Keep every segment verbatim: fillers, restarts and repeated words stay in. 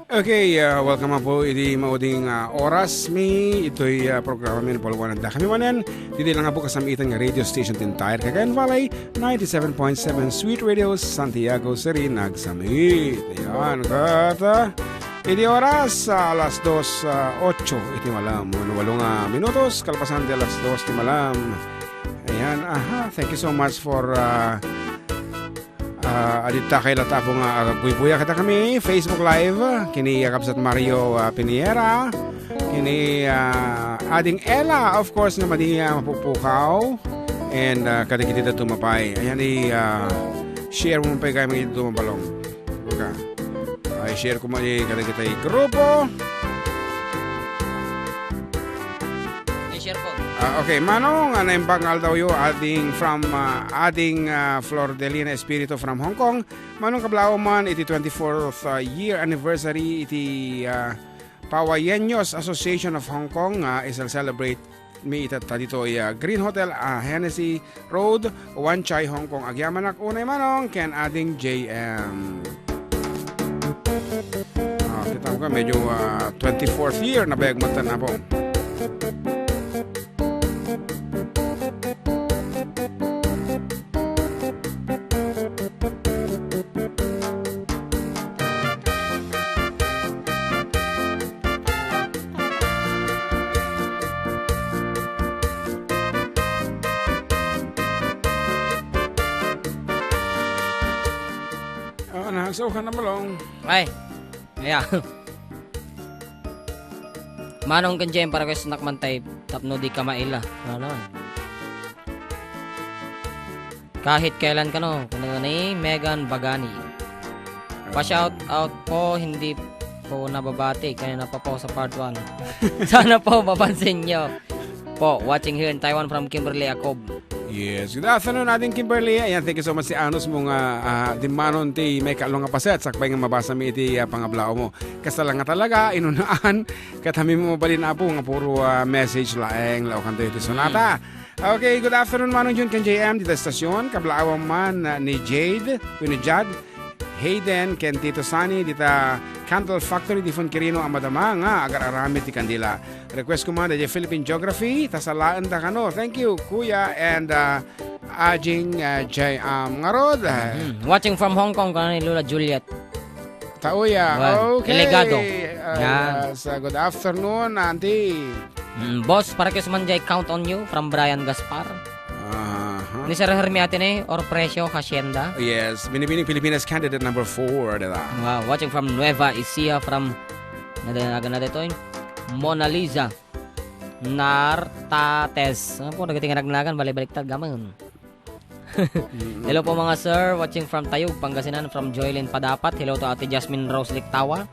Okay, ah, welcome po idi mauding, ah, oras mi. Itoy, ah, programa mi, napalwanag da kami manen. Didi lang po kasamitan nga radio station ti entire Cagayan Valley, ninety-seven point seven Sweet Radio, Santiago City, nagsamit. Ayan, kat, ah, idi oras, ah, alas dos, ah, ocho, iti malam. Walo nga minutos, kalpasan ti alas dos ti malam. Ayan, aha, thank you so much for, ah, Ah, adita kay lata po nga agaguybuya kita kami Facebook Live, kini Kakabsat Mario, ah, Piniera, kini, ah, Ading Ella, of course, nga madi, ah, mapupukaw, and, ah, kadagiti da tumapay. Ayan, i, ah, share mo pa kayo mga ito mabalong. Okay. Ay, share ko man, eh, kadagiti grupo. I-share ko. Ah, okay, Manong, ah, naimbag nga aldawyo, ading from, ah, ading, ah, Flor Delina Espiritu from Hong Kong. Manong, kablaw man iti twenty-fourth, ah, year anniversary iti, ah, Pawayeños Association of Hong Kong, ah, isal-celebrate mi ita ta ditoy, ah, Green Hotel, ah, Hennessy Road, Wan Chai, Hong Kong. Agyamanak unay, Manong, ken ading J M. Ah, kita mo ka, medyo, ah, twenty-fourth year na bayag matan na po. Ah, na, so ka na, Balong. Ay. Aya. Manong ken Jem, para request nak man tay tapno di ka maila. Ano naman? Kahit kailan kano, kuno ni Megan Bagani. Pa-shout out po, hindi po nababati. Kanina pa po sa part one. Sana po mapansin nyo. Po, watching here in Taiwan from Kimberly Acob. Yes. Good afternoon, ading Kimberly. Ayan, thank you so much ti anus mo nga, ah, dimmanon ti maikaallo nga paset. Sakbay nga mabasa mi iti, ah, pangablaaw mo. Kasta lang nga talaga, inunaan. Ket amin mo mabalin, Apo, nga puro, ah, message laeng, laokan tayo ti sonata. Mm. Okay, good afternoon, Manong Jun ken J M, dita estasyon. Kablaawan man, ah, ni Jade, wenno Jad, Hayden, ken Tito Sunny, dita Candle Factory, Difon Quirino, a madama nga agar-aramid ti kandila. Request ko man, daydiay Philippine Geography, ta salaen da kano. Thank you, Kuya, and, ah, Ajing, ah, J M. Ngarud, ah. Mhm. Watching from Hong Kong, kanang ni Lola Juliet. Tao ya. Well, okay. Delegado. Ah, yan. Yes, ah, good afternoon, Auntie. Mm, boss, para kay man jay count on you from Brian Gaspar. Aha. Ni Sir Hermia Atene or Presyo Hacienda. Yes, Binibining Pilipinas candidate number four, diba? Wow, watching from Nueva Ecija from, nada, nada, nada ito, eh. Mona Lisa Nartates. Ano po, nagating nagnagan, balik-baliktad, gamon. Mm. Hello po, mga sir. Watching from Tayug, Pangasinan, from Joylene Padapat. Hello to Ate Jasmine Rose Liktawa.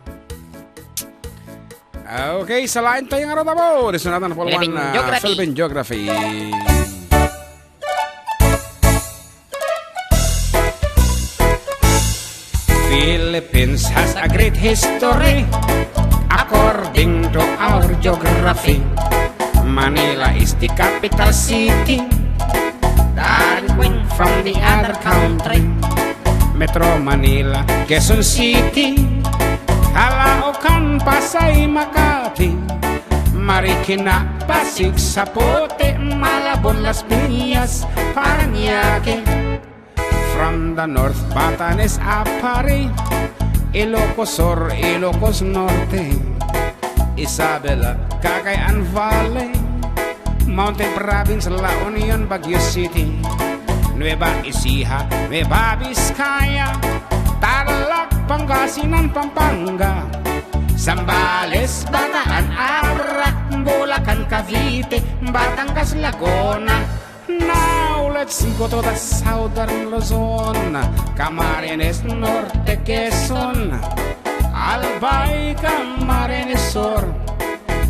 Okay, sa lain tayo nga rata po. This is another Philippine, ah, Geography. Philippine Geography. Philippines has a great history according to our geography. Manila is the capital city, the queen from the other country. Metro Manila, Quezon City, Caloocan, Pasay, Makati, Marikina, Pasig, Zapote, Malabon, Las Piñas, Parañaque. From the north, Batanes, Aparri, Ilocos Sur, Ilocos Norte, Isabela, Cagayan Valley, Mountain Province, La Union, Baguio City, Nueva Ecija, Nueva Vizcaya, Tarlac, Pangasinan, Pampanga, Zambales, Bataan, Abra, Bulacan, Cavite, Batangas, Laguna, Now let's go to the southern Luzon, Camarines Norte, Quezon, Albay, Camarines Sur,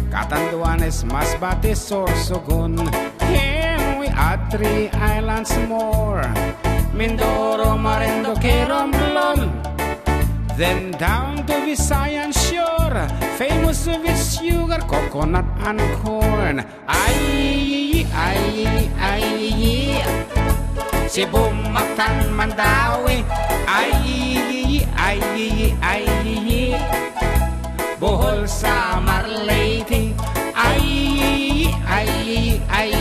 Catanduanes, Masbate, Sorsogon. Here we add three islands more, Mindoro, Marinduque, Romblon. Then down to Visayan Shore, famous with sugar, coconut, and corn. Ay, ay, ay, Cebu, Mactan, Mandaue. Ay, ay, ay, ay. Samar, Leyte, ay, ay, ay,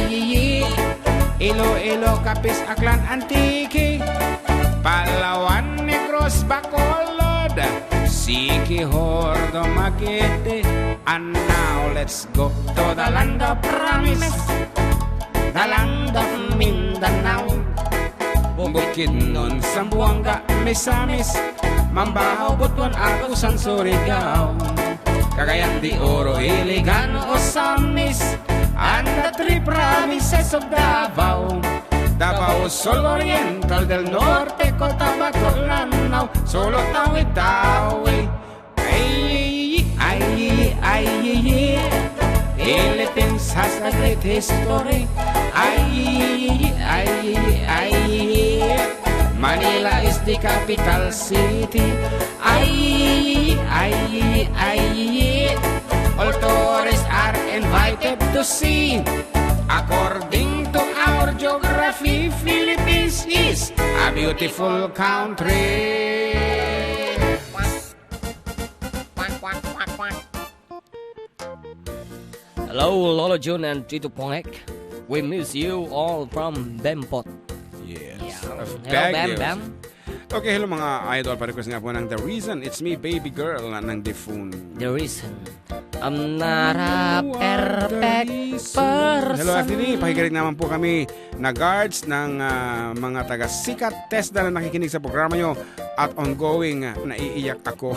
Iloilo, Capiz, Aklan, Antique, Palawan, Negros, Bacolod, Siquijor, Dumaguete, and now let's go to the land of promise, the land of Mindanao. Bukidnon, Zamboanga, Misamis, Mambaao, Butuan, Agusan, Surigao, Cagayan de Oro, Iligan, Ozamiz, and the three provinces of Davao, Davao Sur, Oriental del Norte, Cotabato, Lanao, Sulu, Tawi-Tawi. Ay, ay, ay, ay, Philippines has a great history. Ay, ay, ay, Manila is the capital city. Ay, ay, ay, all tourists are invited to see. According to our geography, Philippines is a beautiful country. Hello, Lolo Jun and Tito Pongek. We miss you all from Bempot. Yes. Yeah. Of Hello, Bam Baguio. Bam. Okay, hello mga idol. Pa-request nga po ng The Reason. It's me, baby girl ng Defun. The Reason. I'm not a You are the perfect reason. Person. Hello, F D D. Pakikinig naman po kami na guards ng, ah, mga taga Sikat TESDA na nakikinig sa programa nyo at ongoing, ah, naiiyak ako.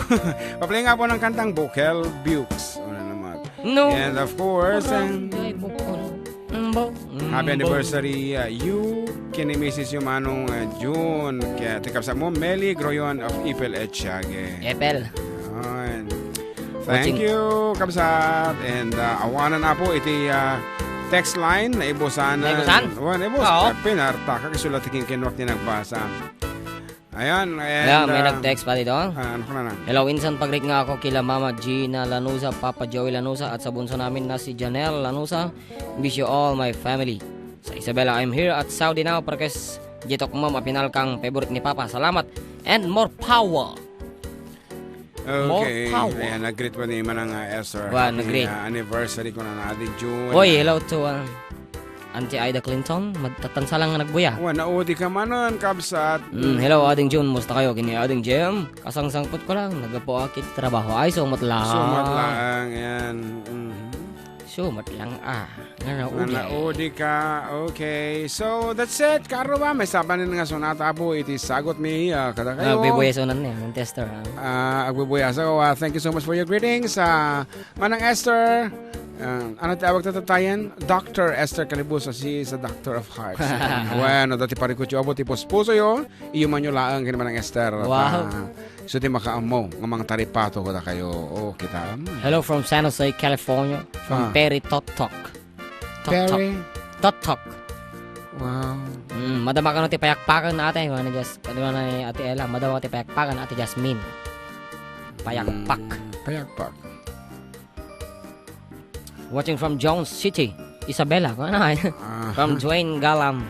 Pa-play nga po ng kantang Bukel Bukes. Una naman. No. And of course, and Barangay Bukol. Mm, bo-, mm, happy bo-, anniversary, uh, you, kini Missus Yumanong, uh, June, kaya ti kabsat mo, Meli Groyon of Ipil Etiague. Epel. Yan. Thank Watching. You, kabsat. And, uh, awanan na po iti, uh, text line, naibusan. Naibusan? Oh, naibus-, Oo. Pinarta ka, kasulat ti kinkinuak ti nagbasa. Ayan, and, Ayan, may uh, nag-text pa dito. Ah, ano ka na na? Hello, insan pagrikngaak kila Mama Gina Lanusa, Papa Joey Lanusa, at sa bunso namin na si Janelle Lanusa. Wish you all, my family. Sa Isabela, I'm here at Saudi now. Parkes, Jitok Mom, apinal kang favorite ni Papa. Salamat and more power. More Okay. Power. Ayan, nag-greet po ni Manang, ah, Esther. Wa, Happy, nag-greet. Ah, anniversary ko na na, Adi June. Oy, hello to, ah, Auntie Ida Clinton. Magtatansa lang nga nagbuya. Wa, naudi ka manon, kabsat. Mm, hello, Ading June. Musta kayo? Kini Ading Jem. Kasangsangpot ko lang. Nagapo akit trabaho. Ay, sumat lang. Sumat lang, yan. Mhm. Sumat lang, ah. Nga naudi. Nga naudi ka. Okay. So, that's it. Karo ba? May sabanin nga sonata po iti sagot mi, ah, kada kayo. Ah, agbubuyasan ni, ng tester, ah. Ah, agbubuyasan ko, ah, thank you so much for your greetings. Ah, Manang Esther, ah, ano ti awag ta tatayen? Doctor Esther Calibuso, she is a doctor of hearts. Bueno, dati parikot yo, abo ti puspuso yo, iyo man yo laeng ken Manang Esther. Wow. Ta, so ti makaammo nga mangtaripato kada kayo. Oh, kita. Hello from San Jose, California. From Ah. Perry Totok. Totok. Perry? Totok. Wow. Mm, madama kano ti payakpakan, ate. Ano, just, ano na ni Ate Ella? Madama ti payakpakan, Ate Jasmine. Payakpak. Mm, payakpak. Watching from Jones City, Isabela. Ano, eh? Ah. From Dwayne Galam.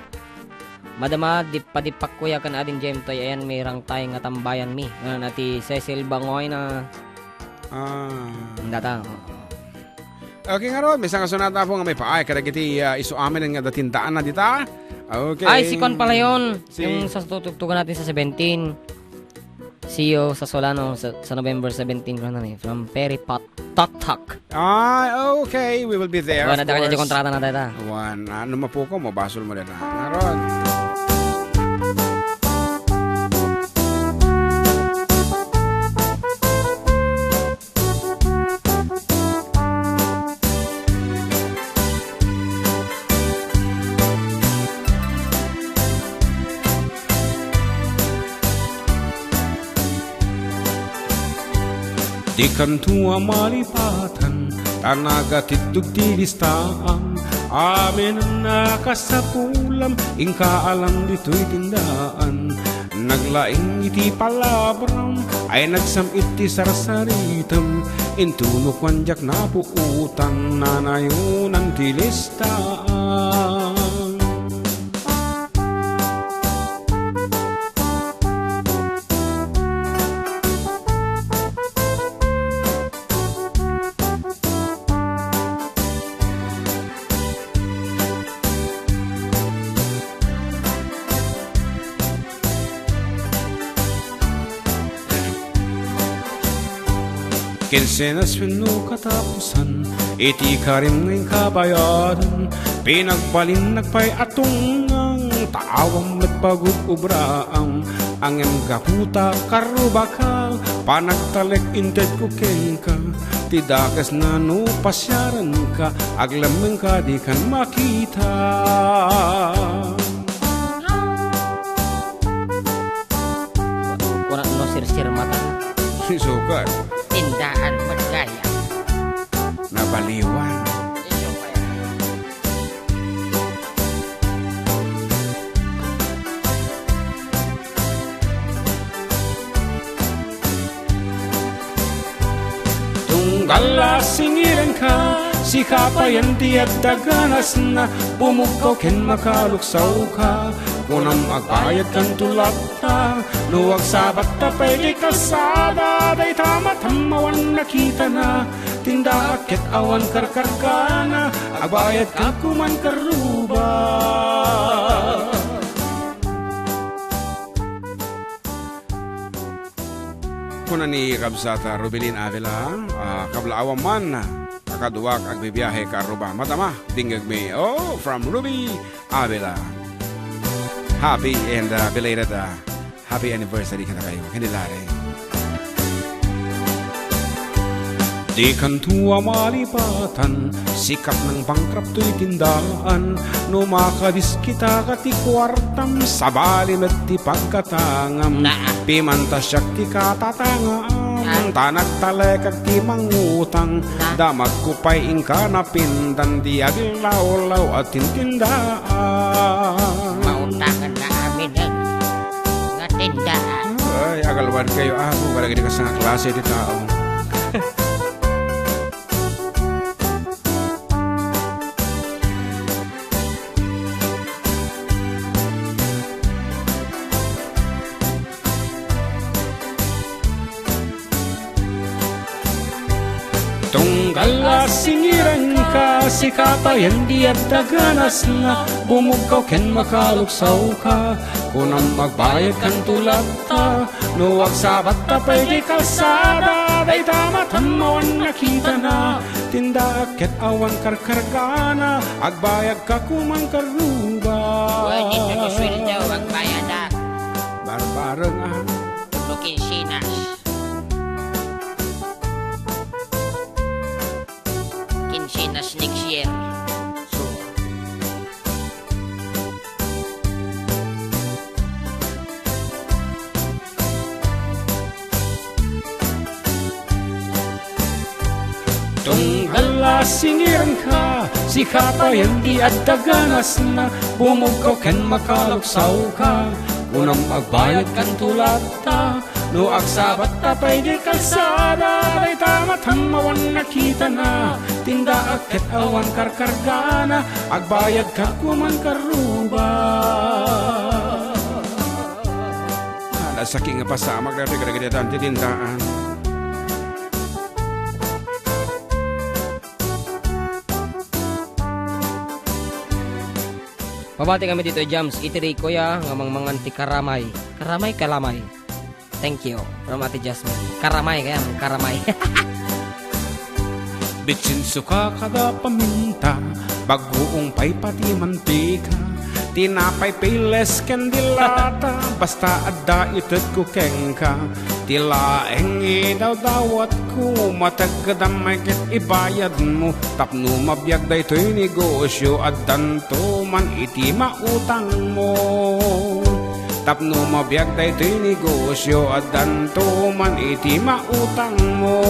Madama, di pa, di pa kuya kan Ading Jem, toy, ayan, may rangtay nga tambayan mi. Ano, na ti Cecil Bangoy na Ah. Ang data. Okay, ngarud, may isang kasunat na po nga may paay kadagiti, ah, isu amin nga dating daan na dita. Okay. Ay, si Kwan pala yun. Si Yung sa tutugtugan natin sa seventeen. See you sa Solano sa, sa November seventeen, ano na eh, from Perry Pot-, Totok. Ah, okay. We will be there, Wala of na tayo course. Kontrata na tayo, ta. Wan, ano mapuko mo, basol mo na. Ngarud. Dikanto a malipatan, ta nagatiddog ti listaan. Amin a kasapulam, inka alam ditoy tindaan. Naglaing iti palabram, ay nagsam-it ti sarsaritam. Intono kuan diak napuotan, nanayonan ti listaan. Kinsenas wenno katapusan, iti karim nga inkabayadan, pinagbalinnak pay a tungnang, ta awan met pagub-ubraam, ngem gapu ta karrubaka, panagtalek intedko kenka, ti dakesna no pasiarenka, aglemmengka dikan makita. Kuna no sirsir mata. Sisukar. Tindaan met gayam. Nabaliwan. Tunggal a singirenka, sika payen ti adda ganasna, bumugkaw ken makaluksawka, kunam agbayadkanto latta, no agsabatta pay di kalsada, dayta matammawan nakitana, tindaak ket awan karkargana, agbayadka kuman karruba. Kuna ni kabsat, ah, Rubilin Avila, ah, kablaawan man, kakaduak agbibiahe karruba. Madama, dingngegmi. Oh, from Ruby Avila. Happy and, ah, belated, ah, happy anniversary kadakayo. Ken ni Larry. Dikanto a malipatan, sikatnang bankrupt toy tindaan. No makabis kita ket ti kuartam, sabali met ti pagkatangam. Naa. Pimanta siak ti katatangaam, Ah. ta nagtalekak ti mangutang. Ah. Damagko pay inka napintan, di agillawlaw a tintindaan. Mautangan na aminen nga tindaan. Ay, agalwadkayo, Apo, kadagiti kasta nga klase ti tao. Tunggal a singirenka, sika payen di adda ganasna, bumugkaw ken makaluksawka, kunam agbayadkanto latta, no agsabatta pay di kalsada, dayta matammawan nakitana, tindaak ket awan karkargana, agbayadka kuman karruba. Wen, ito no sueldo, agbayadak. Barbareng, ah. No kinsenas. Kinsenas next year. So, tunggal a singirenka, sika payen di adda ganasna, bumugkaw ken makaluksawka, kunam agbayadkanto latta, no agsabatta pay di kalsada, dayta matammawan nakitana, tindaak ket awan karkargana, agbayadka kuman karruba. Ah, nasaki nga pasamak daytoy kadagiti adda ti tindaan. Pabati kami ditoy, Jams. Iti Rico ya nga mangmangan ti karamay. Karamay, kalamay. Thank you. From Ate Jasmine. Karamay kayam, karamay. Bitsin suka kada paminta, bagoong pay pati mantika. Tinapay, piles, ken dilata, basta adda itedko kenka. Ti laeng idawdawatko, matekkedam met ket ibayadmo, tapno mabiag daytoy negosio, addanto man iti mautangmo. Tapno mabiag daytoy negosio, addanto man iti mautangmo.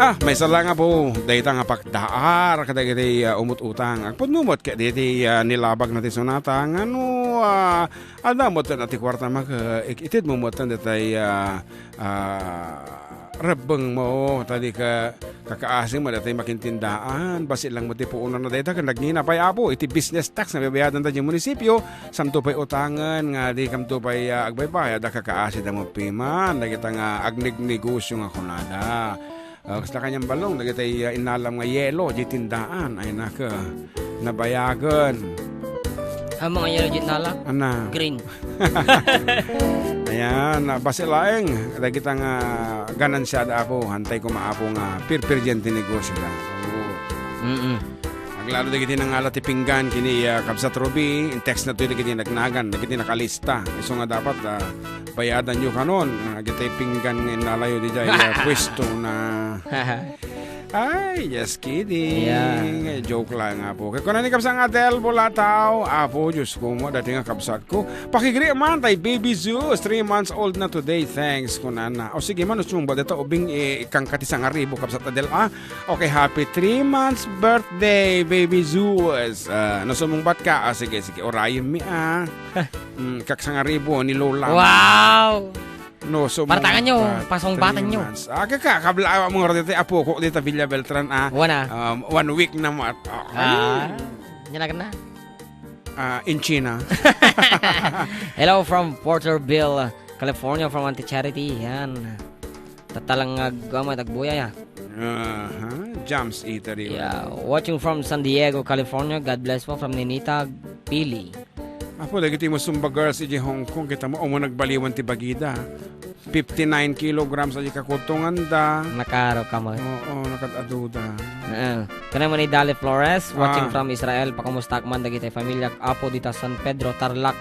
Ah, maysa lang, Apo, dayta nga pakdaar kadagiti, ah, umut-utang. Agpudno met ket diti, ah, nilabagna ti sonata nga no, ah, adda met ti kuarta, mak-, eh, ik-, itedmo met daytay, ah, ah, rebbengmo, ta di ka kakaasi met daytay makintindaan, bassit lang met ti puonanna dayta ken nagnina pay, Apo, iti business tax nga babayadanta diay munisipio, santo pay utangen nga dikanto pay, ah, agbaybayad a kakaasida met piman dagita nga agnegnegosio nga kunada. Ah, kasta kanian ballong dagitay, ah, innalam nga yelo diay tindaan. Ay, naka, nabayagen. Ang mga yellow jet nala? Ana. Green. Ayan, ah, basi laeng. Dagita nga ganansya da, Apo. Hantay ko maapo nga pirpirdian ti negosyo da. Oo. Mm-mm. Aglalo dagiti nangala ti pinggan kini, ah, Kabsat Ruby, in text na to dagiti nagnagan, dagiti nakalista. Isu nga dapat, ah, bayadan nyo kanon. Ah, dagiti pinggan nga inalayo di jay, ah, pwesto na. Ay, just kidding. Yeah. Joke lang, Apo. Kaya kuna ni Kabsang Adel Bulataw, Apo, Diyos ko mo, dati nga kabsat ko. Pakigri man, tay baby Zeus, three months old na today. Thanks, kunana. O sige man, usumba dito, ubing, eh, ikang kati sangaribo, Kabsat Adel, ah. Okay, happy three months birthday, baby Zeus. Ah, nasumungbat ka? Ah, sige, sige, orayon mi, ah. Mm, kaksangaribo, ni Lola. Wow! No, so, Partangan nyo, mga pasong three batan nyo. months. Ah, kaka, kabla, ah, mga radyo, apo ko dito, Villa Beltran, ah. Wana. Um, one week na mo, at, ah, Ah, ay. Yan agad na. Ah, in China. Hello from Porterville, California, from Auntie Charity. Yan. Tatalang nga gama, tagbuya, ya. Aha, Jams Eatery. Yeah, watching from San Diego, California. God bless po from Ninita Pili. Apo, dagiti mo Zumba girls iti Hong Kong, kita mo, umo nagbaliwan ti bagida. Fifty-nine kilograms adi kakutunganda. Nakaro ka mo. Oo, nakad-aduda. Ah, kanay mo ni Dali Flores, watching Ah. from Israel, pakumusta man dagiti familia, Apo dita San Pedro, Tarlac,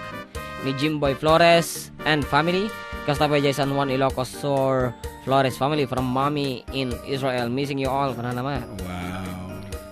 ni Jimboy Flores and family. Kasta pa jay San Juan, Ilocos Sur, Flores family from Mommy in Israel. Missing you all. Kana naman. Wow.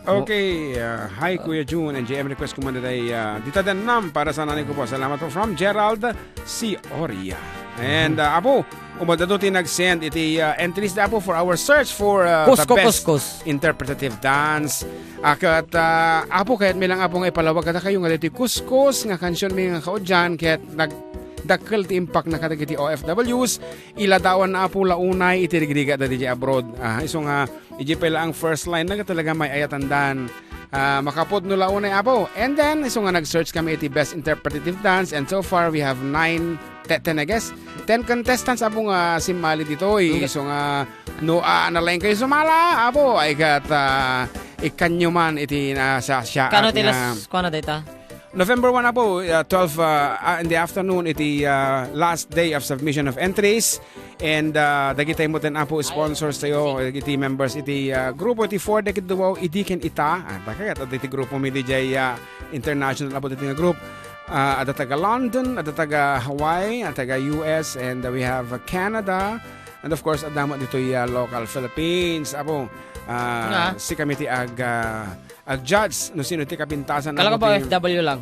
Okay, uh, hi, Kuya Jun and J M. Request ko man day, uh, dita dan nam para sa nanay ko po. Salamat po from Gerald C. Oria. And, uh, Apo, umadato ti nag-send iti, uh, entries da, Apo, for our search for, uh, the Kusko best Kuskus. interpretative dance. Akat, uh, Apo, kayat mi lang, Apo, nga ipalawag kada kayo nga dito'y kuskus nga kansion mi nga kaudyan, kayat nagdakkel ti impact na kadagiti O F Ws. Iladawan na, Apo, la unay iti rigrigat da D J abroad. Ah, isu nga Iji pay la ang first line na talaga may ayatandan. Ah, makapudno la unay, Apo. And then, isu nga nag-search kami iti best interpretative dance, and so far we have nine, te-, ten, I guess. Ten contestants, Apo, nga simmali ditoy. Nga isu nga, no, ah, nalaing kayo sumala, Apo. Ay kat, ah, ikanyo man iti na sa siya Kano at ti nga last, kuha na data? November one, Apo, uh, twelve, uh, uh, in the afternoon, iti, uh, last day of submission of entries. And, uh, dagiti mo ten, Apo, sponsors tayo, dagiti members iti, uh, grupo iti Four Decade Duo, idi ken ita. Ah, takayat, adda iti grupo mi di jay, uh, international, Apo, dagiti nga group. Uh, adda taga London, adda taga Hawaii, adda taga U S, and, uh, we have, uh, Canada. And of course, adda mo ditoy, uh, local Philippines. Apo, uh, Nga. si kami ti ag, uh, ag-judge no sino ti kapintasan Kala ko ba iti O F W lang?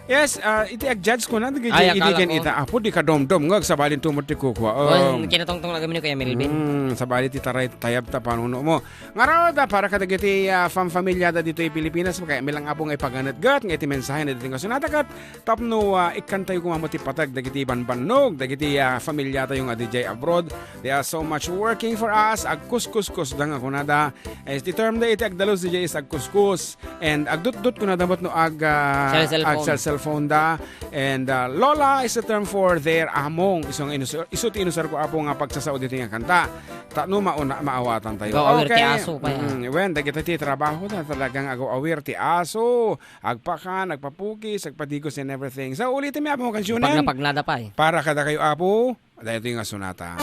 Yes, ah, iti ag-judge ko na, dagiti Ay, akala ken ko. ita. Apo, di ka domdom nga, sabali tumot ti kukua. Wen, Um, kinatongtong na kami ni Kuya Melvin. Mm, sabali ti taray, tayab ta panuno mo. Ngarud, ah, para kadagiti, ah, famfamilya da ditoy Pilipinas, kaya milang Apo nga ipaganetget, nga iti mensahe na ditoy nga sunata kat, tapno, ah, ikkantayo kumamo ti patag, dagiti banbannog, dagiti, ah, familia tayo nga D J abroad. They are so much working for us. Agkuskuskus da nga kunada. Eh, ti term da iti agdalus D J is agkuskus. And agdutdut ko nadamot no ag, ah, Cell, cellphone. ag cell, cellphone da. And, ah, Lola is a term for their among. Isu nga inus-, isu ti inusar ko, Apo, nga pagsasao dito nga kanta. Ta no mauna, maawatan tayo. Ikaw, awir ti Okay. aso, kaya. Mm, wen, dagita ti trabaho na talagang agaw-awir ti aso. Agpakan, agpapukis, agpadigos and everything. So, ulitin mi, Apo, nga kansyunan. Pagna-, pagnada pa eh. Para kada kayo, Apo. Daytoy nga sonata.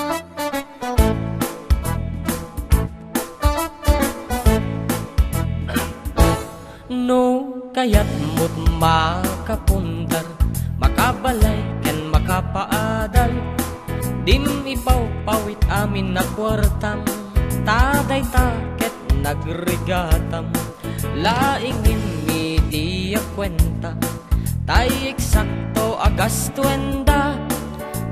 No kayatmo't makapundar, makabalay ken makapaadal, dim ipawpawit amin a kuartam, ta dayta ket nagrigatam. Laingin mi di a kuenta, tay eksakto a gastuenda.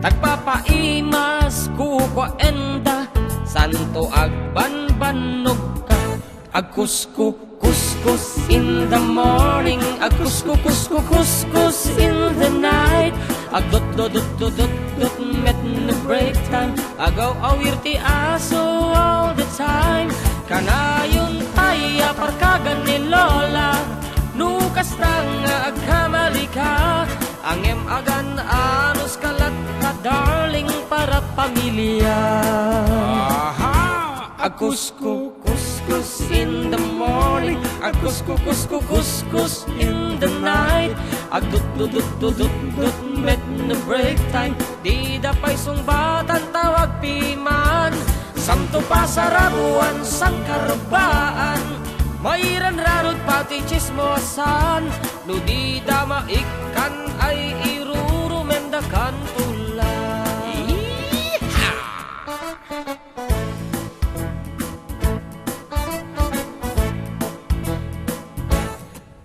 Tagpapaimas kukuaenda, santo agbanbannogka. Agkusku, kuskus in the morning, agkusku, kusku, kuskus in the night. Agdot, dot, dot, dot, dot, dot, met no break time. Agaw-awir ti aso all the time. Kanayon tay a parkagan ni Lola. No kasta nga agkamali ka, angem agan-anos ka latta, darling, para pamilya. Aha! Agkusku, kus, Kuskus in the morning, agkuskukuskukuskus in the night. Agdutdudutdudutdut met no break time. Dida pay sungbatan tawag piman. Santo pasarabuan, sangkarbaan. Mairanranog pati chismosan. No dida maikkan ay irurumendakan tulang. Yeehaw!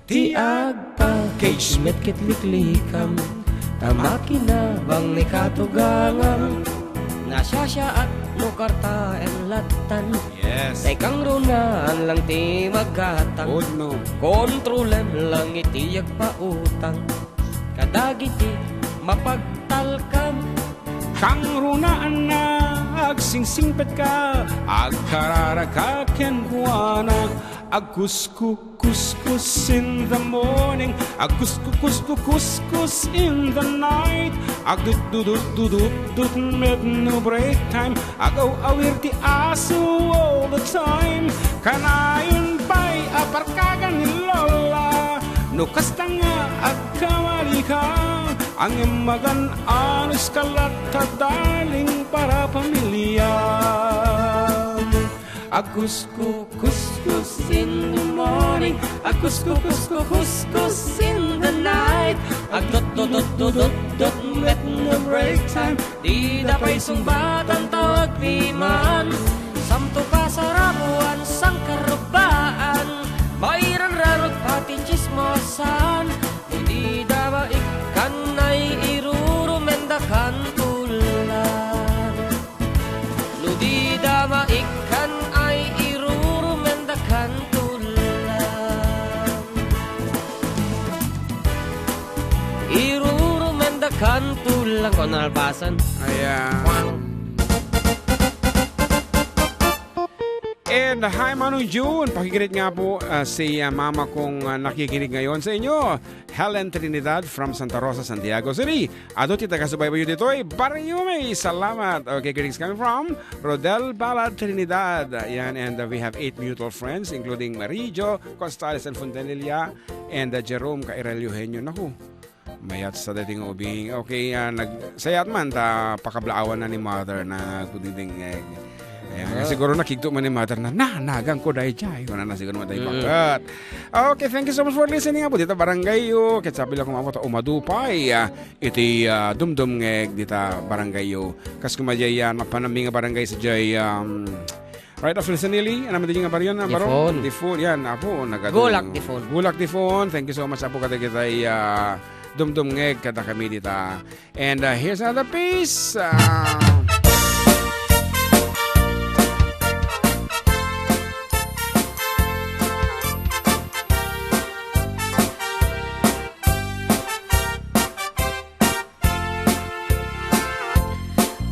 Ti agpackage met ket liklikam, ta makinabang ni katugangam. Nasiasiaat no kartaem lattan. Yes. Tay kangrunaan lang ti maggatang. Pudno. Kontrolem lang iti agpautang. Kadagiti mapagtalkam. Kangrunaan a agsingsingpetka, agkararagka kenkuana, agkuskukuskus in the morning, agkuskukuskukuskus in the night, agdutdudutdudutdut met no break time, agaw-awir ti aso all the time. Kanayon pay a parkagan ni Lola, no kasta nga agkamalika, ngem magan-anos ka latta, darling, para pamilya. Agkuskukuskus in the morning, agkuskukuskukuskus in the night. Agdutdudutdudutdut met no break time. Dida pay sungbatan tawag piman. Santo pasarabuan, sangkarbaan. Mairanranog pati chismosan. No dida maikkan ay irurumendakan tulang. No dida maikkan ay irurumendakan tulang. Irurumendakan tulang. Kung nalpasan. Ayan. And hi, Manong June. Pakigreet nga po, ah, si, ah, mama kong, ah, nakikinig ngayon sa inyo. Helen Trinidad from Santa Rosa, Santiago City. Adu ti taga-subaybayo ditoy, Barrio May. Salamat. Okay, greetings coming from Rodel Balad Trinidad. Ayan, and, uh, we have eight mutual friends, including Marijo Costales and Fontanilla, and, uh, Jerome Cairel Eugenio. Naku, mayat sa dating ubing. Okay, ah, nag-, sayat man, ta pakablaawan na ni mother na kudiding, eh, ayan, siguro nakigto man ni mother na, "Na, nagan ko dayjay." Wala na siguro matay bakat. Okay, thank you so much for listening. Apo, dita barangay yo. Ket sabi lang kumapo ta umadupay, ah, iti, ah, dumdumngeg dita barangay yo. Kas kumadjay, ah, napanami nga barangay sa jay, um, right after Sanili, ano man din nga baryo na, baro? Difon. Difon, yan, apo, nagadu-, Gulak Difon. Gulak Difon. Thank you so much, apo, kadagitay, ah, dumdumngeg kadakami dita. And, uh, here's another piece. Uh,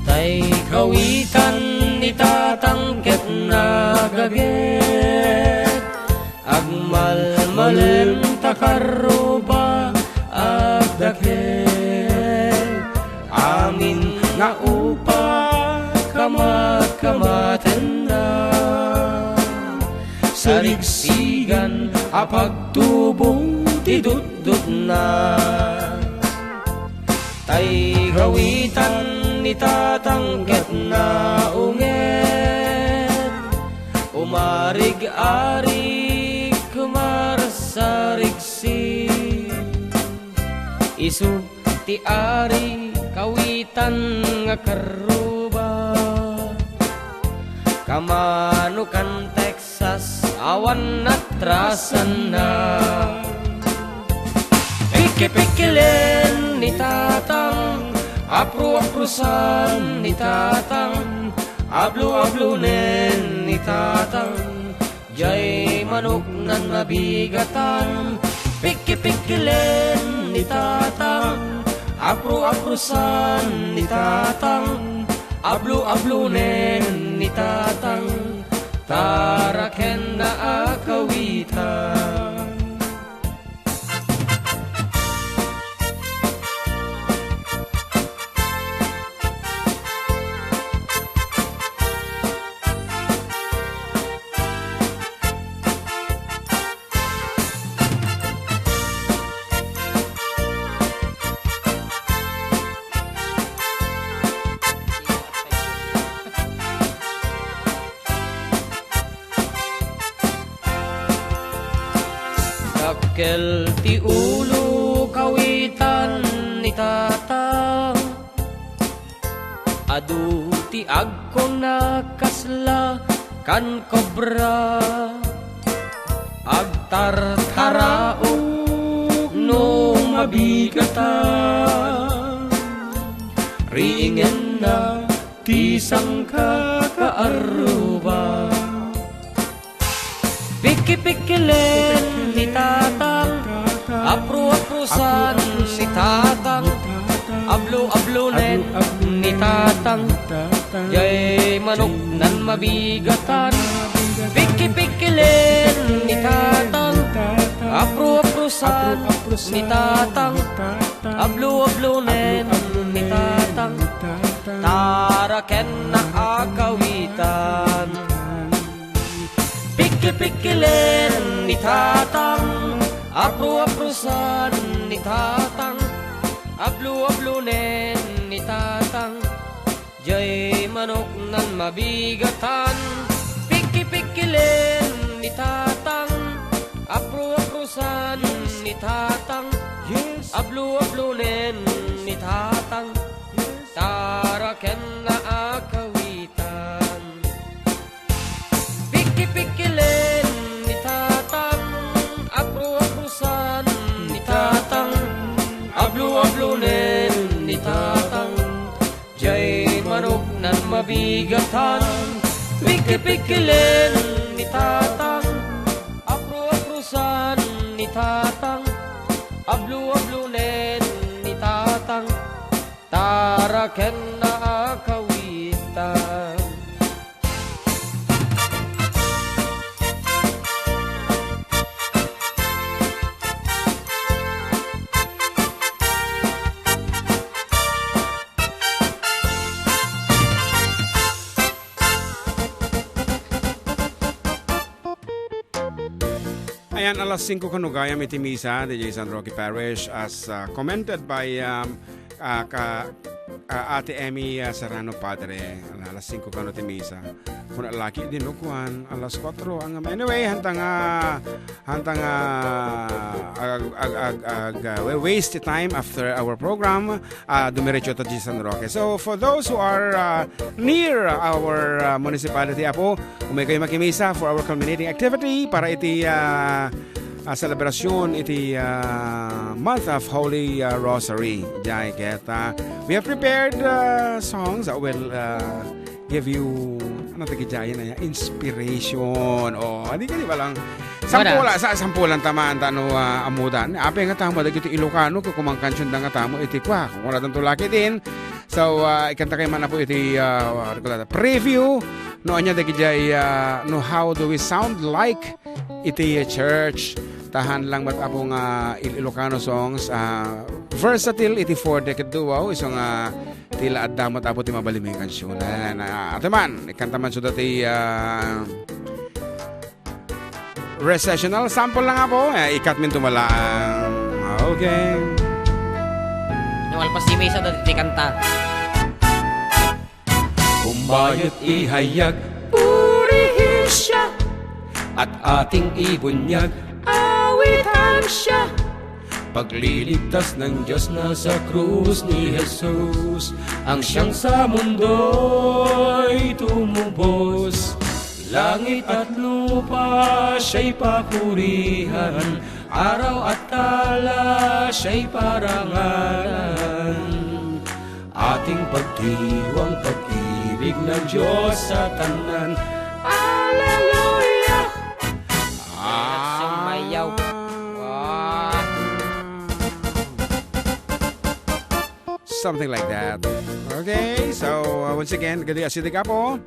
Tay kawitan ni Tatang ket nagaget. Agmalmalem ta karruba, agdakel. Amin nga upa, kamat-kamatenna. Sarigsigan a pagtubong ti dutdutna. Tay gawitan ni Tatang ket naunget. Umarig-arig, kumarsarigsi. Isu ti ari kawitan nga karruba. Kamano kan Texas, awan natrasanna. Pikipikkilen ni Tatang, apru-aprusan ni Tatang, ablu-ablunen ni Tatang. Jay manok nan mabigatan, pikki-pikkilen ni Tatang, apru-aprusan ni Tatang, ablu-ablunen ni Tatang, taraken na akawitan. Ti ulo kawitan ni Tatang, adu ti agkuna kasla kan kobra. Agtartaraok no mabigatan, riingenna ti sangkakaarruba. Pikipikkilen ni Tatang, apruaprusan ni Tatang, abluablunen ni Tatang. Jay manok nan mabigatan, pikipikkilen ni Tatang, apruaprusan ni Tatang, abluablunen ni Tatang, taraken na akawitan. Pikipikkilen ni Tatang, apruaprusan ni Tatang, abluablunen ni Tatang. Jay manok nan mabigatan, pikipikkilen ni Tatang, apruaprusan ni Tatang, abluablunen ni Tatang, taraken na akawitan. Pikipikkilen ni Tatang, apruaprusan ni Tatang, abluablunen ni Tatang. Jay manok nan mabigatan, pikipikkilen ni Tatang, apruaprusan ni Tatang, abluablunen ni Tatang, taraken na akawitan. Ayan, alas singko kano gayam iti misa, diay San Roque Parish, as, uh, commented by, um, uh, ka, uh, Ate Emmy, uh, Serrano Padre. Alas singko kano ti misa. Kuna laki din, no, kuan, alas kuatro. Ang, anyway, hantang, uh, hantang, uh, ag, ag, ag, ag, uh, we waste time after our program. Ah, dumiretso ta ti San Roque. So, for those who are, ah, near our, ah, municipality, Apo, umay kayo makimisa for our culminating activity para iti, ah, ah, celebration iti, ah, month of Holy, ah, Rosary. Jay ket, ah, we have prepared, ah, songs that will, ah, give you, ano, tagijayan na yan? Inspiration. O, hindi ka, di ba lang? Sampulan, sa, sampulan taman, tano, ah, amudan. Apay nga tamo, dagiti Ilocano, kukumang kansion da nga tamo, iti kwa. Kung wala tanto laki din. So, ah, ikanta kayo man na po iti, ah, what do you call that? Preview. No, anya, dagijay, ah, no, how do we sound like iti church? Tahan lang met, Apo, nga Il-, Ilocano songs, ah, versatile iti four decade duo, iso nga, ti la adda met, Apo, ti mabalin nga kansion. Na, na, ate man, ikanta man so dati, ah, recessional sample lang, Apo. Eh, ikat min tumalaang. Okay. No, alpas di misa dati ti kanta. Kumbayat ihayag, purihin siya, at ating ibunyag, awitan siya. Pagliligtas ng Diyos nasa krus ni Jesus, ang siyang sa mundo'y tumubos. Langit at lupa siya'y papurihan, araw at tala siya'y parangalan. Ating pagdiwang pag-ibig ng Diyos sa tanan. Alleluia! Sumayaw. Ah. Something like that. Okay, so, uh, once again, gadi asidi ka po.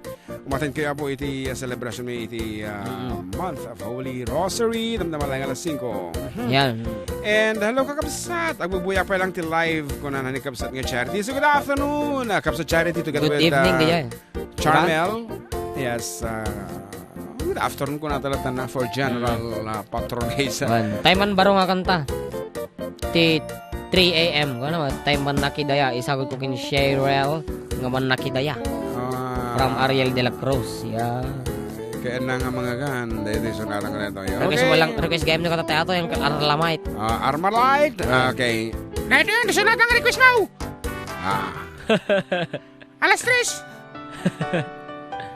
Umaten kayo po iti, uh, celebration mi iti, uh, Mm. month of Holy Rosary. Damdama lang alas singko. Yan. And hello, kakabsat. Agbubuyak pa lang ti live ko na ni kabsat nga Charity. So, good afternoon, uh, kabsat Charity, together Good with, evening, uh, diyan. Charmel. Diba? Yes, uh, good afternoon ko na talaga na for general, Mm. uh, patronage. Wan. Tayo man baro nga kanta. Ti three A M, ano, tayo man nakidaya, isagod ko kin Cheryl, nga man nakidaya. Ah. From Ariel de la Cruz. Yeah. Kaya na nga mga gan, dahil di sunarang na ito. Request mo lang, request game na kata teatro, yung Arlamite. Ah, Armalite? Okay. Dahil yun, di sunarang request mo! Ah. Alas tres!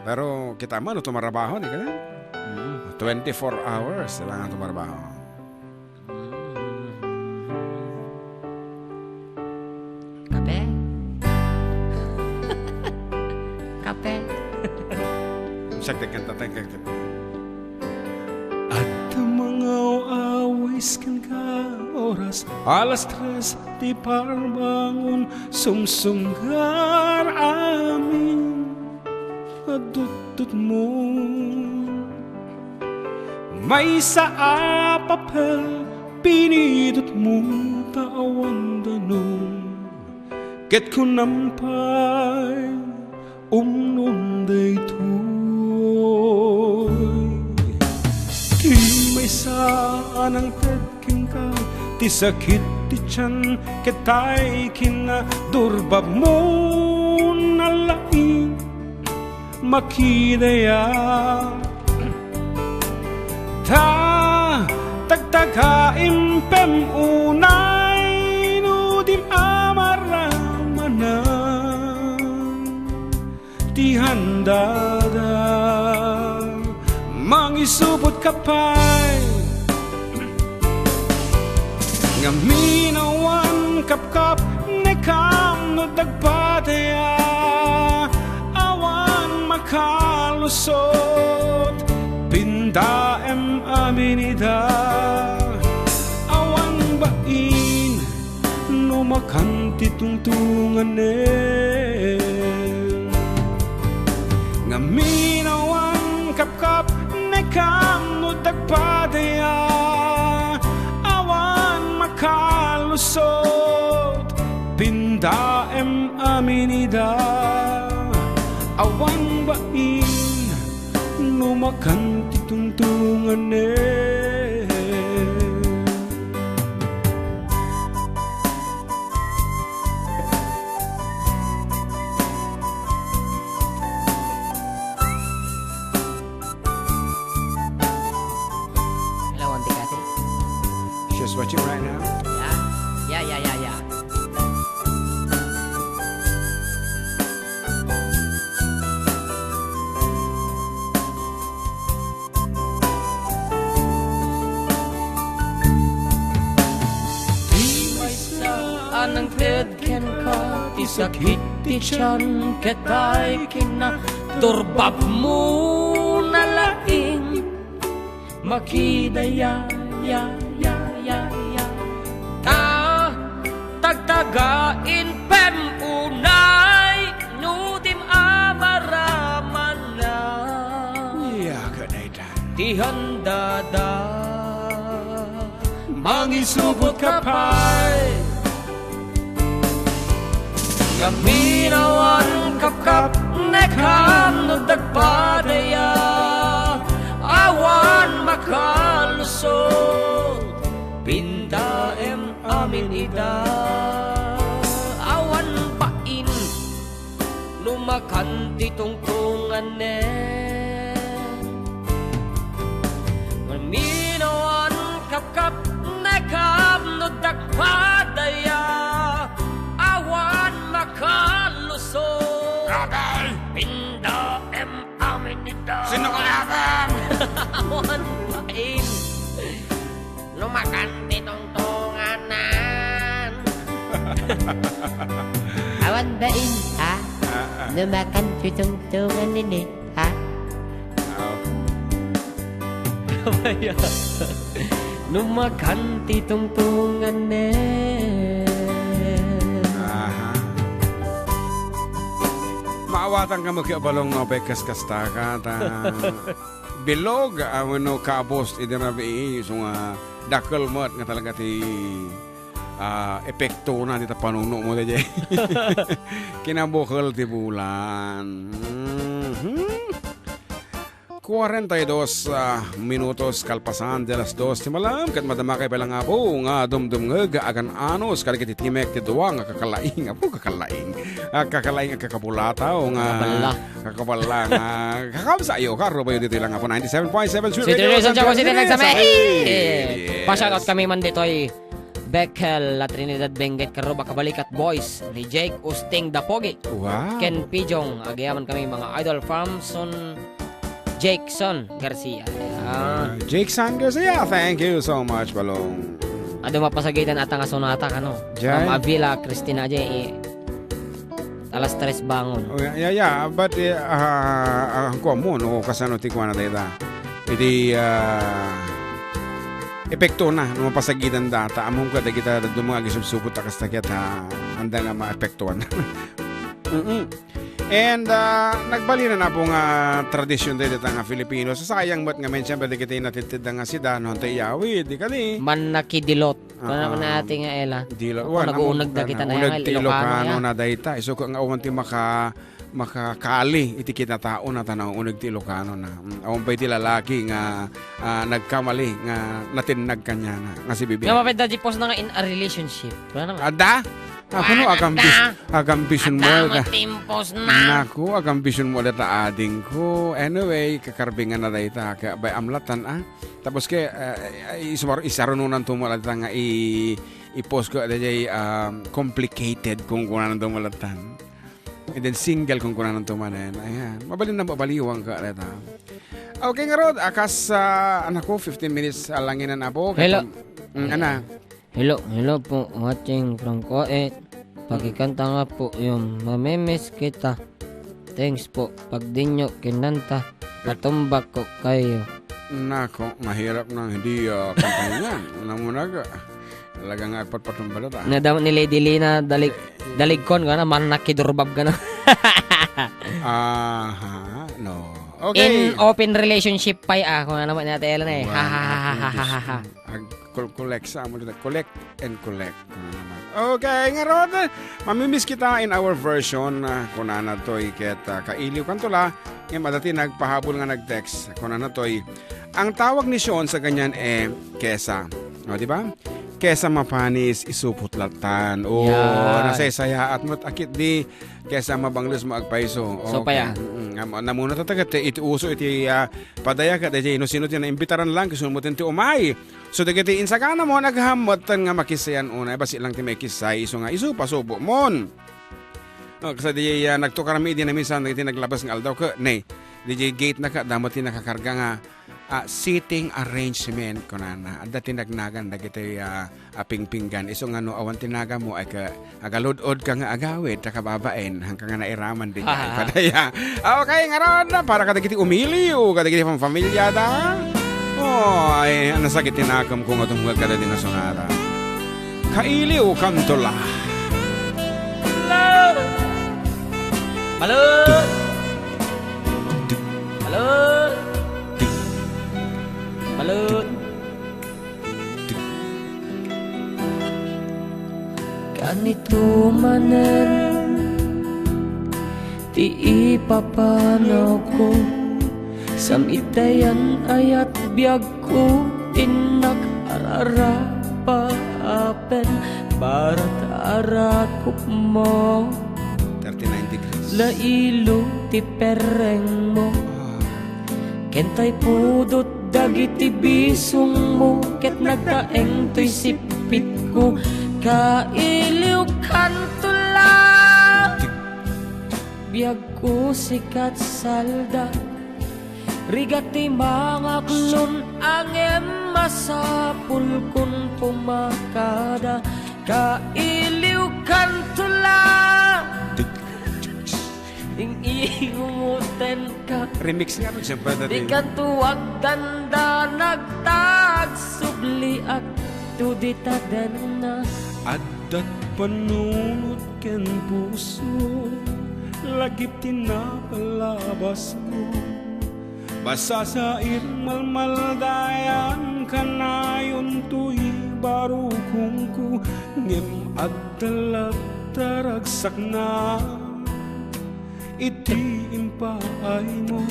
Pero kita mo, no, tumarabaho, di ka na? Mm. Twenty-four hours, kailangan tumarabaho. Kape? Kape? Sagdi kanta tayo, kanta. Adda mangaw-awis kenka oras alas tres ti parbangon, sumsumgar amin a dutdutmo. Maysa a papel pinidutmo ta awan danum, ket kunam pay, umnon daytoy. Ti maysa a nangted kenka, ti sakit ti tian, ket tay kinadurbabmo na laing makidaya. Ta tagtagaem pem unay no dim a maramanan ti handada. Mangisupot ka pay. Ngamin awan kapkapnekam no dagpadaya, awan makalusot, pindaem amin ida, awan bain no makan ti tungtunganen. Ngamin awan kapkapnekam no dagpadaya, awan makalusot, pindaem amin ida, awan bain no makan ti tungtunganen. Hello, Auntie Cathy. She's watching right now. Yeah? Yeah, yeah, yeah, yeah. Ti maysa a nangted kenka, ti sakit ti tian, ket ay kinadurbabmo na laing makidaya, ya, ya, ya, ya. Ta tagtagain pem unay no dim a maramanan. Ya, kadayta. Ti handada. Mangisupot ka pay. Ngamin awan kapkapnekam no dagpadaya, awan makalusot, pindaem amin ida, awan bain no makan ti tungtunganen. Ngamin awan kapkapnekam no dagpadaya, awan makalusot. Abay! Pindaem amin ida. Sino ka, abang? Awan bain no makan ti tungtunganan. Awan bain, ha? Ah, ah. No makan ti tungtunganen, ha? Ah. No makan ti tungtunganen. Aha. Maawatan ka met, Balong, no, apay kas kasta ka, ta bilog, ah, wenno kabus iti rabii, isu nga dakkel met nga talaga ti, ah, epektona dita panunotmo daydiay. Kinabukel ti bulan. Mhm. Cuarenta y dos, ah, minutos kalpasan de las dos ti malam, ket madama kay pay la nga apo nga dumdumngeg agan-anos kadagiti timek ti dua nga kakalaing, apo, kakalaing, ah, kakalaing a kakabulataw nga Kakaballa. kakaballa nga kakabsayo, karubayo ditoy la nga apo ninety-seven point seven Sweet Sweet Radio Radio Santiago Santiago City, City, Nagsamay. Nagsamay. Yes. Pa-shoutout kami man ditoy. Bekel, La Trinidad Benguet, Karuba, Kabalikat Boys, ni Jake Usting Dapogi. Wow. Ken Pijong, agyamankami mga idol from Son Jackson Garcia. Ah. Ah, Jackson Garcia, thank you so much, Balong. Adu mapasagitan ata nga sonata kano. Jay? Ma'am Avila Cristina J. Alas tres bangon. Oh, yeah, yeah, yeah. But, eh, ah, ah, ang kuwan mo, no, kasano ti kuwan na dayta? Iti, ah, epekto na, no, mapasagitan data. Among ka, dagita, dagdo mga agisubsubot, a kasta ket, ah, anda nga maepektuan. Mm-mm. And, ah, nagbalin na po nga tradisyon dayta nga Filipino. So, sayang met nga men, siyempre, dagiti natitid nga sida, no, tayo yawid, di kani? Mannakidilot. Kung ano Ah, man ati nga, Ella. Dilo, Apo, wan, naguuneg amo, dagita na uneg nga ti Ilocano Ilocano na. na dayta. Isu ko nga awan ti maka-, makakali iti kinatao na ta nauneg ti Ilocano na. Mm, awan pay ti lalaki nga, ah, nagkamali nga natinnag kaniana nga si Bibi. Nga mapedda di pos na nga in a relationship. Wala naman. Ada? Ako no, Wala agambis-, da. Agambisyon mo Adda ka. Mo timpos na. Naku, agambisyon mo data ading ko. Anyway, kakarbingan na dayta. Kaya bay amlatan, ah. Tapos ke, ah, isumar-, isarununan to mo dayta nga i-, i-post ko, dayjay, um, complicated kung kunan to mo latan. And then single kung kunan to manen. Ayan. Mabalin na mabaliwang ka, dayta. Okay, ngarud, akas, ah, anak ko, fifteen minutes, alanginan, apo. Hello. Katam-, mm, ana. Hello, hello po, watching from Kuwait. Pakikanta nga po yung Mamimiss Kita. Thanks po. Pag di nyo kinanta, patumbak ko kayo. Nako, mahirap nang hindi, ah, kantahin yan. Alam mo na ka. Talaga nga agpatpatumba na ta. Nadama ni Lady Lina, dalig-, Eh, daligkon ka na, man nakidurbab ka na. Aha, no. Okay. In open relationship pay, ah, kung ano man natin, eh. Wala Ha, ha, ha, ha, ha, ha, ha. Ag-, kul-, collect sa amo dito. Collect and collect. Ano naman? Okay, ngarud, mamimiss kita in our version, ah, kunana toy ket, ah, kailiw kanto la, ngem adda ti nagpahabol nga nag-text. Kunana toy, ang tawag ni Sean sa ganyan, eh, kesa. O, di ba? Kesa mapanis, isupot latan. O, Yan. Nasaysayaat mo, akit di, kesa mabangles mo agpayso. So, Okay. paya. Mm-mm. Am-, namuna ta tagat, iti uso iti, ah, padaya ket iti no sino ti naimbitaran lang, kisumo ti umay. So, dagiti insagana mo, naghammet nga makissayan unay, basi lang ti maikissay, isu nga, isu, pasubo mon. O, kasi di, ah, nagtukar mi idi na minsan, dagiti naglabas nga aldaw, ke, ne, di gate na ka, damo ti nakakarga nga, ah, seating arrangement, kunana. Adda ti nagnagan, dagiti, ah, a pingpinggan. Isu nga no awan ti nagan mo, ay ka, agalud-od ka nga agawid, ta kababain, hangka nga nairaman din nga ipadaya. Okay, ngarud, para kadagiti umili, o kadagiti pamfamilya da. O, ay, ano sakit tinakem ko nga tumungag kadagiti nga sonata. Kailiw, kanto la. Balut! Balut! Balut! Kanito manen ti ipapanawko, sam itayan ayat biagko, innak ararapaapen, barat arakupmo. Thirty-nine degrees. Lailo ti perrengmo. Ah. Ken tay pudot dagiti bisongmo, ket nagtaeng toy sippitko, kailiw kanto la. Biagko sikat salda, rigat ti mangaklon, ngem masapulkon pumakada, kailiw kanto la. Ing-iingutenka. Remix nga, no, siyempre, dati. Di kanto agdandanag, ta agsubliak to dita denna. Addat panunot ken puso, lagip ti napalabasmo. Basasait malmaldayan, kanayon toy barukongko, ngem adda latta ragsakna iti impaaymo.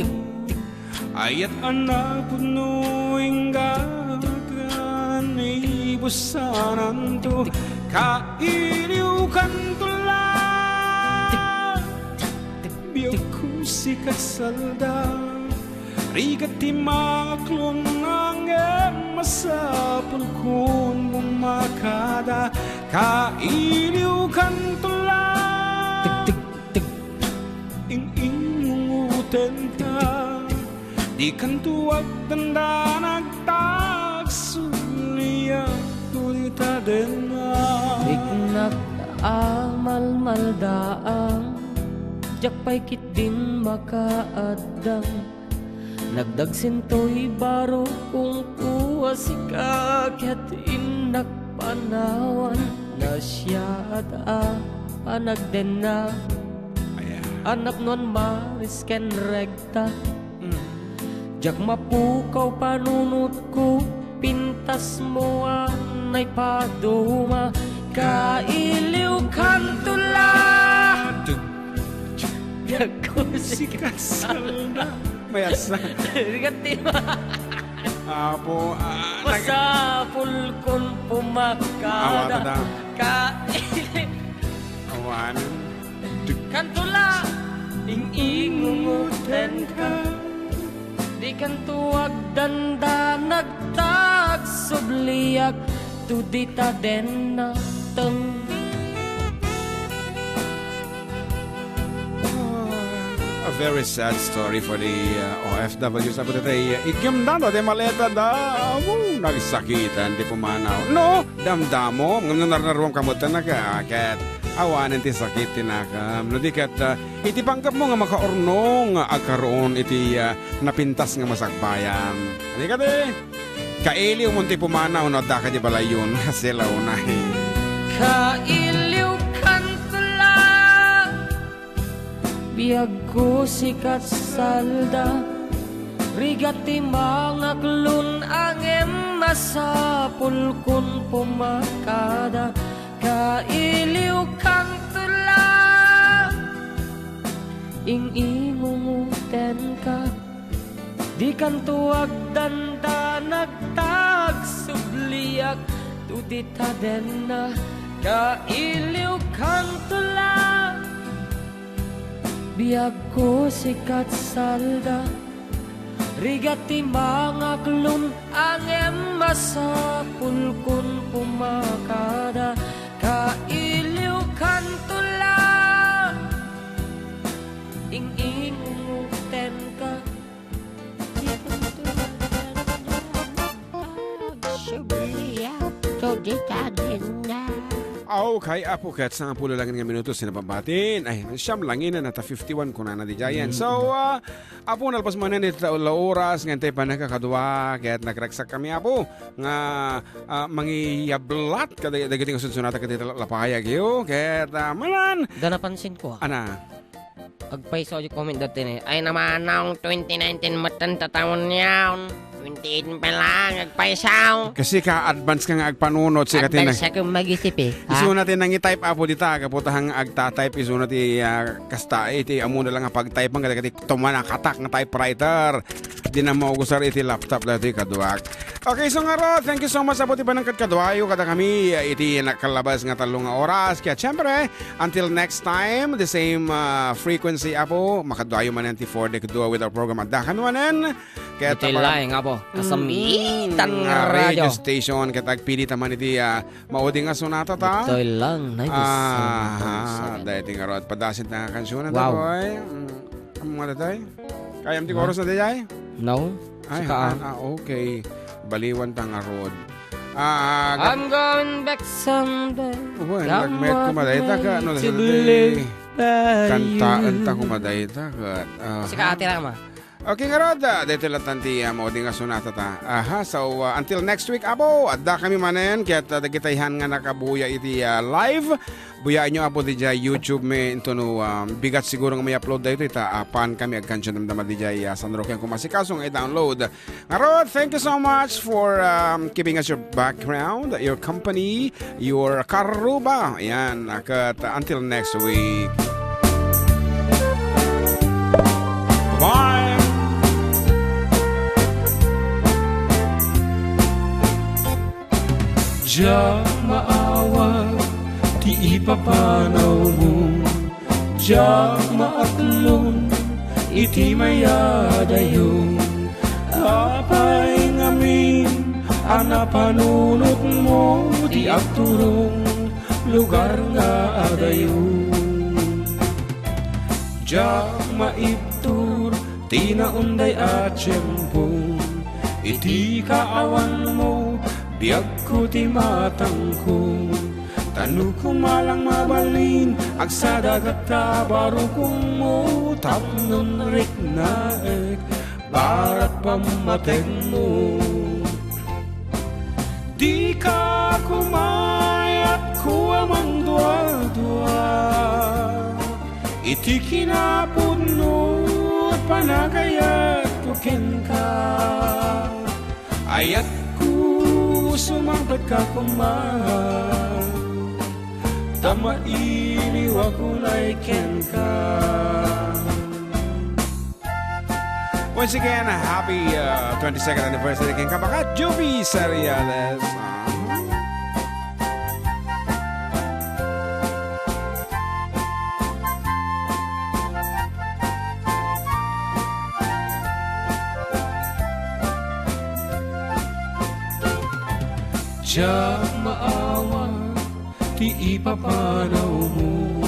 Ayat a napudno, inggagan, ibusananto, kailiwkanto la. Biagko sika, Salda, rigat ti mangaklon, ngem masapul kon bumakada, kailiwkanto la. Tig, tig, tig. Ing-ingungotenka, dikanto agdandanag, tagsuliak, dita denna. Riknak a malmaldaang, diak pay ketdin makaaddang. Nagdagsentoy baro, kungko a sika, ket innak panawan, nasiaat a panagdenna. Ayan. A napnoan maris ken rekta. Mm. Diak mapukaw panunotko, pintasmo a naipaduma, kailiwkanto la. Biagko sika, Salda. Mayat sa. Rigat ti ma- Apo, ah, nag- Masapul kon pumakada. Awat da. Ka- Awan. Kanto la, ing-ingungotenka. Dikanto agdandanag, tagsubliak, to dita denna. Teng. A very sad story for the, uh, O F Ws. Apo ditoy, uh, iggemda ti maleta da. Amu, nagsakitan ti pumanaw. No, damdamo, ngem no narnaruam kametten a ket awanen ti sakit ti nakam. No di ket, uh, iti panggepmo nga makaurnong, uh, agkaroon iti, uh, napintas nga masakbayan. Ani kadi? Kailiwmon ti pumanaw no adda ka di balayon. Sila unay. Kailiwkanto la. Biagko sika, Salda. Rigat ti mangaklon, ngem masapul kon pumakada. Kailiwkanto la. Ing-ingungotenka. Dikanto agdandanag, tagsubliak, to dita denna, kailiwkanto la. Biagko sika, Salda, rigat ti mangaklon, ngem masapul kon pumakada, kailiwkanto la. Ing-ingungotenka. Subliak, to dita denna. Okay, apo, ket sangapulo lang nga minutos ti napabati. Ay, siam lang ina, nata fifty-one kunana di jayan. Mm. So, ah, apo, nalpas manen iti la oras nga intay pannakakadua, ket nagraksak kami, apo, nga, ah, mangiyablat kada-, dagiti nga sunsuna ta kadagiti la-, lapayag, yo. Ket, ah, manan. Da napansin ko, ah. Ana. Agpayso a comment dati ni, "Ay namanong twenty nineteen metten ta taon yaon. Twenty eighteen pa lang, agpayso." Kasi ka advance ka nga agpanunot, si Katina. Advance ako mag-isip eh, ha? Isuna ti nangi-type, apo, dita, kaputa nga agta-type, isuna ti, ah, kasta, eh, ti amo na lang nga pag-type, ang kadagiti tumanakatak nga typewriter. Di na maugusar iti laptop dati, kaduak. Okay, so ngarud, thank you so much, apo, ti panangkadkaduayo kadakami, ah, iti nakalabas nga tallo nga oras. Kaya, syempre, until next time, the same, uh, frequency, apo, makadua manen ti For the Kadua with our program. Adda kami manen. Ket ditoy laeng, apo, kasamitan nga radio station, ket agpili ta man iti, uh, maudi nga sonata ta. Ditoy lang, ninety-seven point seven. Aha, daytoy ngarud. Padasin ta nga kansiyon, boy. Mm, amo nga daytoy? Kayam ti chorus na daytoy? No. Ay, sika, ah, okay. Baliwan ta ngarud. Ah, I'm going back someday. Well, nagmet ko madayta ka, no, to live by you. Kantaen ta ko madayta ka. Aha. Sika, Ate Rama. Okay, ngarud, ah, daytoy latta ti, ah, maudi nga sonata ta. Aha, so, ah, until next week, apo, adda kami manen, ket, ah, dagitayhan nga nakabuya iti, ah, live. Buyaenyo, apo, diay YouTube mi, intono, ah, bigat siguro nga may upload daytoy, ta, ah, paan kami agkansiyon damdama diay, ah, San Roque nga kumasikaso nga i-download. Ngarud, thank you so much for, um, keeping us your background, your company, your karuba. Ayan, ket until next week. Bye! Diak maawat ti ipapanawmo, diak maaklon iti mayadayo. Apay ngamin a napanunotmo ti agturong lugar nga adayo. Diak maibtur ti naunday a tiempo, iti kaawanmo, biagko ti matangko. Ta no koma lang mabalin, agsadagat ta barukonmo, tapno riknaek, barat pammategmo. Dika kumayat ko a mangduadua iti kinapudno a panagayatko kenka. Ayatko, sumangpetka koma, ta mailiwak unay kenka. Once again, happy uh, twenty-second anniversary kenka, Bakat Juvie Seriales. Diak maawat ti ipapanawmo,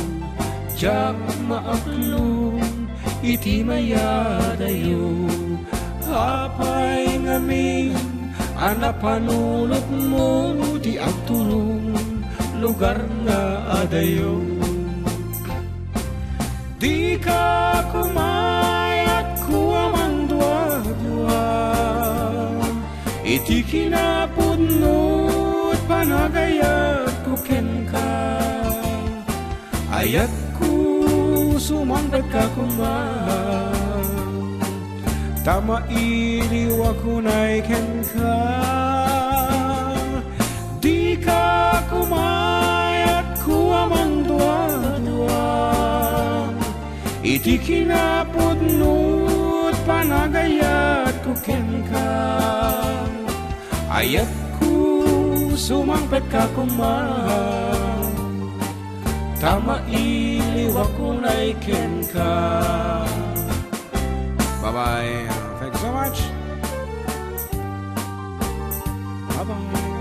diak maaklon iti mayadayo. Apay ngamin a napanunotmo ti agturong lugar nga adayo. Dika kumayat ko a mangduadua iti kinapudno a panagayatko kenka. Ayatko, sumangpetka koma, ta mailiwak unay kenka. Dika kumayat ko a mangduadua iti kinapudno a panagayatko kenka. Ayatko, sumangpetka koma, ta mailiwak unay kenka. Bye-bye. Thank you so much. Bye-bye.